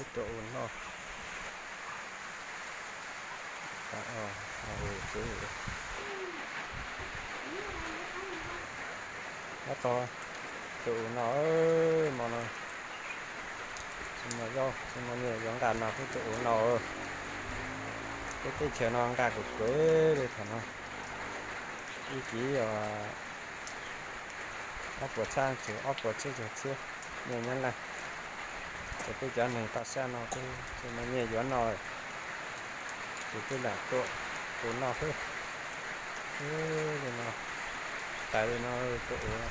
Rau ua noj. Tab tom rau ua noj, hmo no tsis muaj zaub tsis muaj nyiaj yuav nqa no peb rau ua noj. Peb teb chaws no nqa kuv kuv li thaum no. Ib kiv ob puas txhiab txog ob puas tsib caug txhiab nyiaj Nyab Laj. Ces peb cov neeg toj siab no peb tsis muaj nyiaj yuav noj, ces peb lam tuaj ua noj xwb. Li no, tas li no rau ua.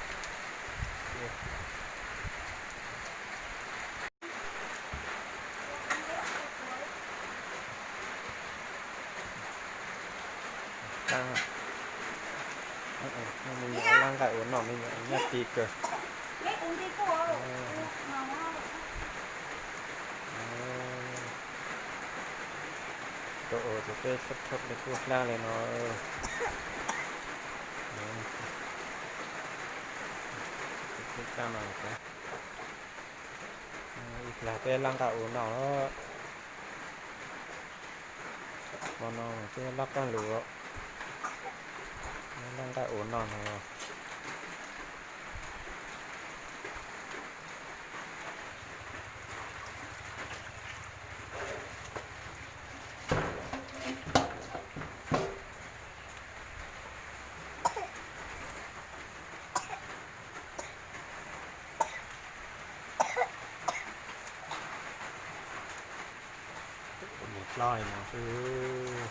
Me nyuam laj nqaij ua noj, me nyuam nyob ti kawg. Rau ua ces peb thawb thawb li kuj hlab li no. Ib plag peb laj nqaij ua noj. Hmo no peb laj qab lug, laj nqaij ua noj no. Mus plob li no xwb.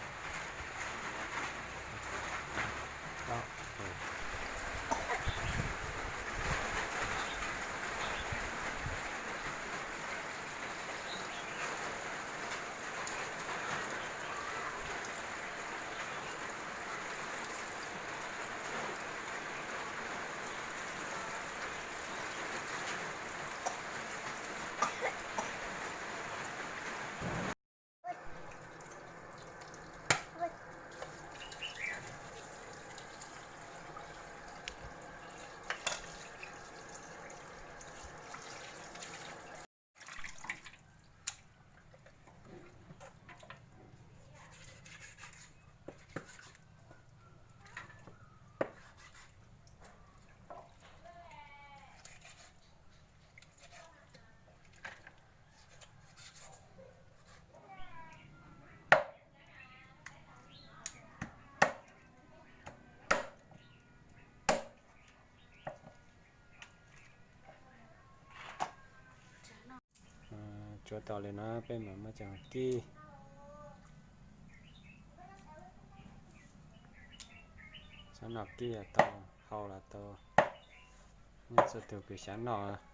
Tsuav tau li no peb mam muab coj kib. Xav noj kib los tau, hau los tau, nyob txhua tus kws xav noj.